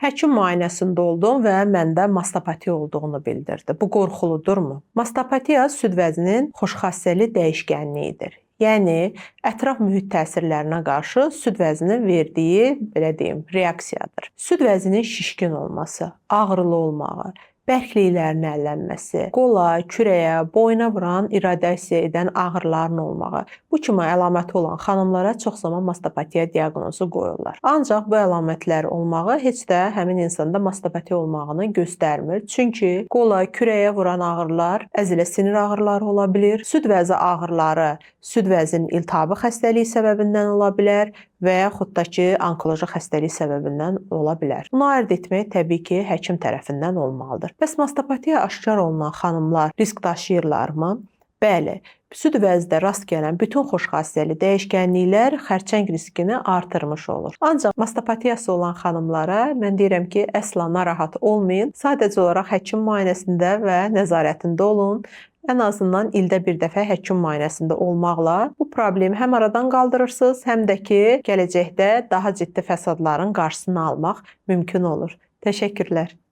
Həkim müayinəsində oldum və məndə mastopatiya olduğunu bildirdi. Bu qorxuludurmu? Mastopatiya süd vəzinin xoşxassəli dəyişkənliyidir. Yəni ətraf mühit təsirlərinə qarşı süd vəzinin verdiyi, belə deyim, reaksiyadır. Süd vəzinin şişkin olması, ağrılı olmağı, bərkliklərin ələnməsi, qola, kürəyə, boyuna vuran, irradiasiya edən ağrıların olmağı. Bu kimi əlaməti olan xanımlara çox zaman mastopatiya diaqnozu qoyurlar. Ancaq bu əlamətlər olmağı heç də həmin insanda mastopatiya olmağını göstərmir. Çünki qola, kürəyə vuran ağrılar əzilə sinir ağrıları ola bilər, süd vəzi ağrıları süd vəzinin iltihabı xəstəliyi səbəbindən ola bilər və yaxud da ki, onkoloji xəstəlik səbəbindən ola bilər. Bunu ayırd etmək təbii ki, həkim tərəfindən olmalıdır. Bəs mastopatiya aşkar olunan xanımlar risk daşıyırlarmı? Bəli, süd vəzdə rast gələn bütün xoşxassəli dəyişkənliklər xərçəng riskini artırmış olur. Ancaq mastopatiyası olan xanımlara mən deyirəm ki, əsla narahat olmayın. Sadəcə olaraq həkim müayinəsində və nəzarətində olun. Ən azından ildə bir dəfə həkim müayinəsində olmaqla bu problemi həm aradan qaldırırsınız, həm də ki, gələcəkdə daha ciddi fəsadların qarşısını almaq mümkün olur. Təşəkkürlər.